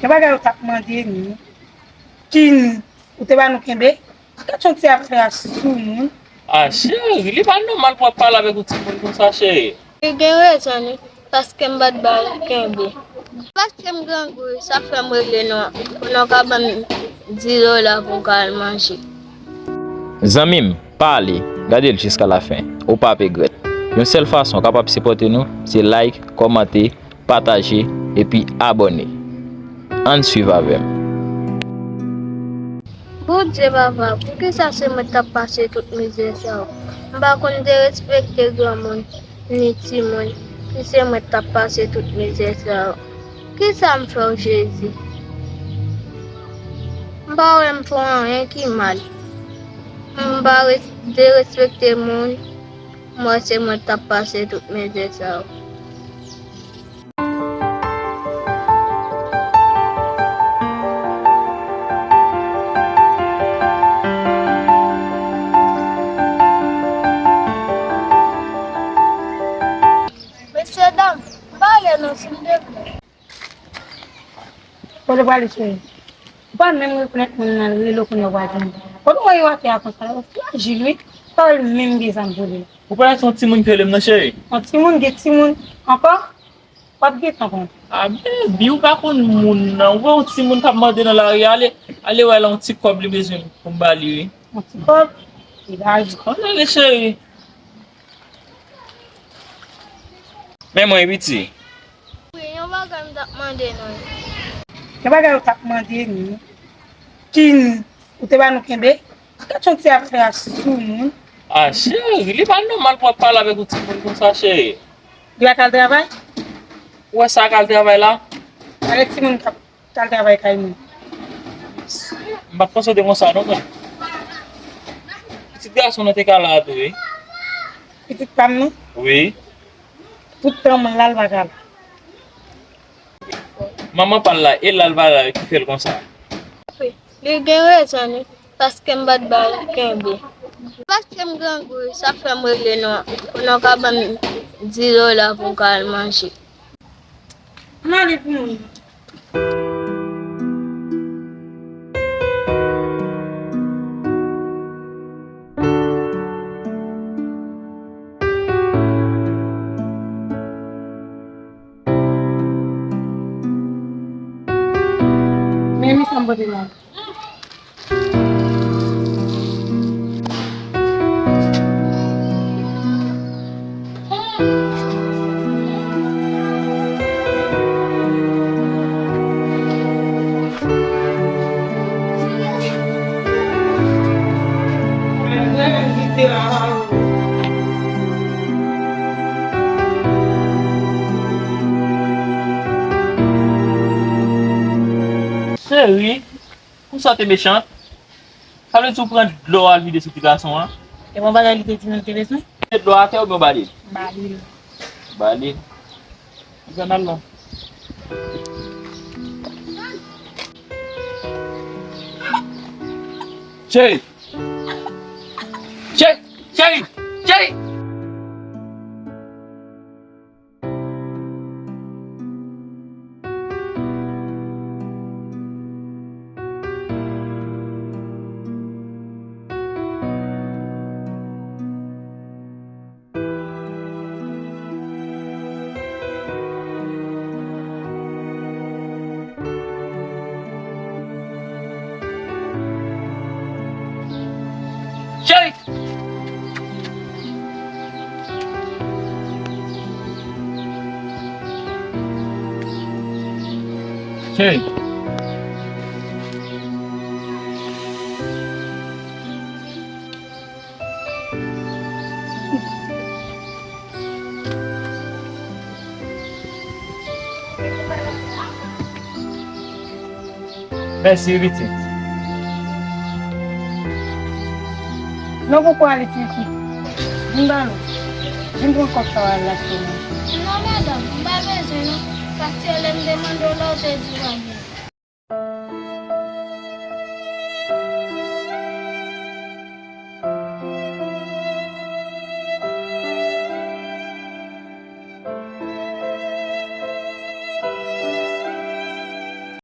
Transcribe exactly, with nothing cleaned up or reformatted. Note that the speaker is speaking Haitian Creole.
Gen bagay ou t ap mande nou. Ki nou? Ou te ba nou kenbe? Gad yon ti apre a sou moun. Ah, cheri, li pa nòmal pou w ap pale avèk yon timoun konsa, cheri. Li gen rezon, wi, paske m pa t ba l kenbe. Paske m grangou, sa fè m regle nou an. Pou nou ka ban m dis dola pou m ka al manje. Zanmi m, pale, gade l jiska lafen. Ou p ap regrèt. Yon sèl fason w kapab sipòte nou, se like, kòmante, pataje, epi abòne. Ann swiv avè m. Bondye papa, poukisa se mwen k t ap pase tout mizè sa yo? M pa konn derespekte granmoun, ni timoun, si se mwen k t ap pase tout mizè sa yo. Kisa m fè w, Jezi? M pa wè m fè w anyen ki mal. M pa res-, derespekte moun, m wè se mwen k t ap pase tout mizè sa yo. Mesye dam, m pa ale non, silvouplè. Kote w prale, cheri? Ou pa menm rekonèt moun nan, rele w kounye a w pa jwenn. Kote w wè yo atè a konsa? Yo frajil, wi. Pawòl menm gen zam pou li. Ou pa wè se yon timoun ki rele m nan, cheri? Yon timoun, gen timoun ankò? W ap gentan konn. Ah, baby, ou pa konn moun nan. Ou wè yon timoun k ap mande nan lari, ale, ale wè l yon ti kòb li bezwen pou m ba li, wi. Yon ti kòb? Li ba li. Ann ale, cheri. Men mwen, piti. Wi, yon bagay m t ap mande nou. Yon bagay ou t ap mande nou. Ki nou? Ou te ba nou kenbe? Gad yon ti apre a sou moun. Ah, cheri, li pa nòmal pou w ap pale avèk yon timoun konsa, cheri. Li pa t al travay? Ou wè sa k al travay la? Avèk timoun k ap t al travay kay moun. M pa t panse w te konsa non, mwen. Pitit gason nan te ka la tou, wi. Pitit pa m nan? Wi. Tout tan mwen la, l pa ka la. Manman pa l la, e la l pa la, ki fè l konsa. Wi, li gen rezon, wi, paske m pa t ba l kenbe. Paske m grangou, sa fè m regle nou an. Pou nou ka ban m dis dola pou m ka al manje. Ann ale pou mwen. Men, men sa m pote la. Cheri, konsa w te mechan? Sa vle di ou pran dlo a al vide sou ti gason an? E bon bagay li te di nou l te bezwen? Vide dlo a atè oubyen w ba li l? M ba li l. Ba li l. Zann al non. Cheri! Cheri! Cheri! Cheri! Cheri! Cheri. Mèsi wi pitit. Non, poukò ale ti fi? Vin ba nou. Vin pran kòb sa w al achte non. Non, madanm, m pa bezwen non. Paske lè m te mande w la, w te di w pa gen.